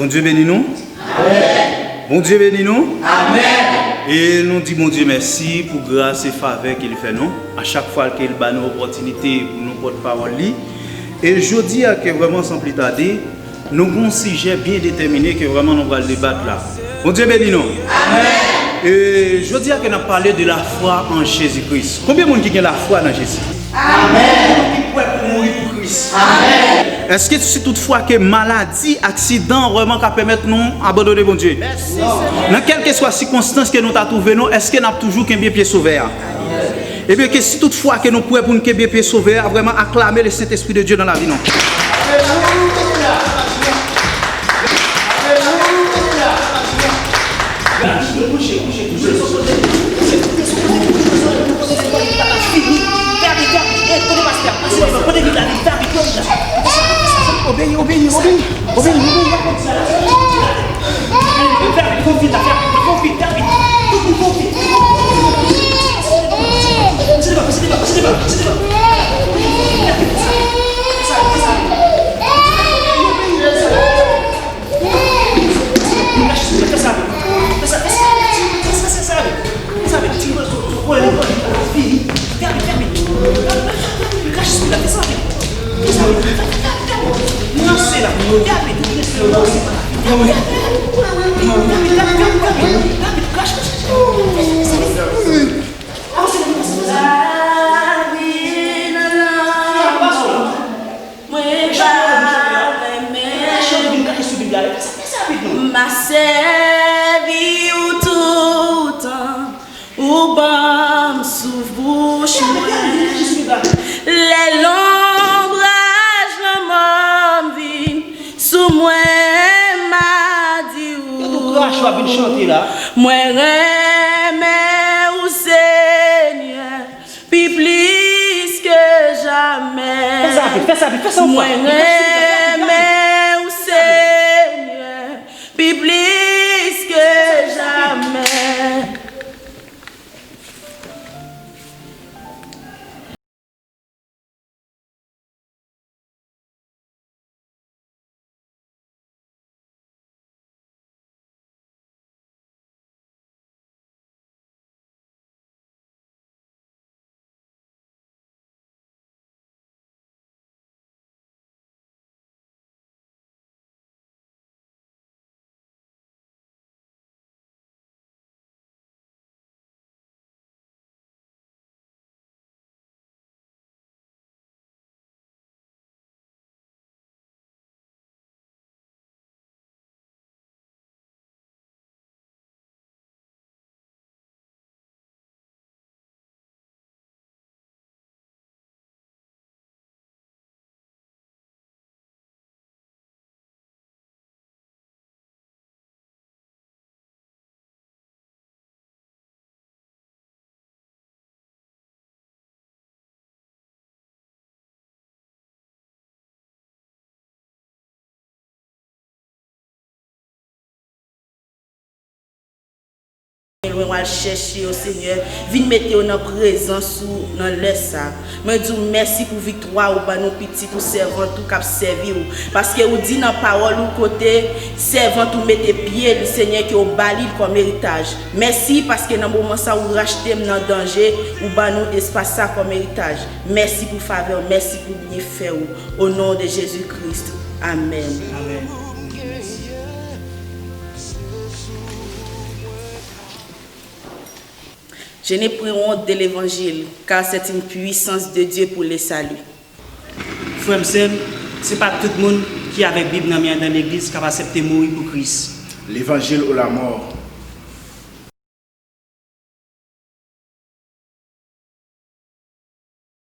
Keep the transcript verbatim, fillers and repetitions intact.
Bondye beni nou. Bondye beni nou. E nou di Bondye mèsi pou gras e favè ke li fè nou. A chak fwa ke li ba nou opòtinite pou nou pòt pawòl li. E jodi a ke vrèman san pli tade, nou gon sijè byen detèmine ke vrèman nou pral debat la. Bondye beni nou. E jodi a ke n ap pale de la foi en Jésus-Christ. Konbyen moun ki gen lafwa nan Jezi? Konbyen moun ki prè pou mouri pou Kris? Èske si toutfwa ke maladi, aksidan vrèman ka pèmèt nou abandone Bondye? Nan kèlkeswa sikonstans ke nou ta twouve nou, èske n ap toujou kenbe pye Sovè a? Ebyen ke si toutfwa ke nou prè pou n kenbe pye Sovè a, vrèman aklame le Sentespri de Dye nan lavi nou. Obeyi, obeyi, obeyi, obeyi. Mwen pa renmen. M a sèvi ou toutan, ou ban m souf bouch mwen. Lè lonbraj lanmò vin sou mwen, m a di ou, mwen renmen ou, Senyè. Pi plis ke jamè. Fè sa vit, fè sa vit, fè sa yon fwa. Mwen renmen ou, Senyè, pi plis ke jamè. Lwen w al chèche yo, Senyè, vin mete yo nan prezans ou nan lè sa. Mwen di w mèsi pou viktwa ou ban nou, pitit ou, sèvant ou k ap sèvi w. Paske ou di nan pawòl ou, kote sèvant ou mete pye l, Senyè, ke w ba li l kòm eritaj. Mèsi paske nan moman sa ou rachte m nan danje, ou ban nou espas sa kòm eritaj. Mèsi pou favè w, mèsi pou byenfè w. Au nom de Jésus-Christ. Amen. Amen. Je n'ai point honte de l'évangile, car c'est une puissance de Dieu pour le salut. Frè m, sè m, se pa tout moun ki avèk Bib nan men an nan legliz k ap aksepte mouri pou Kris. L'évangile ou la mort.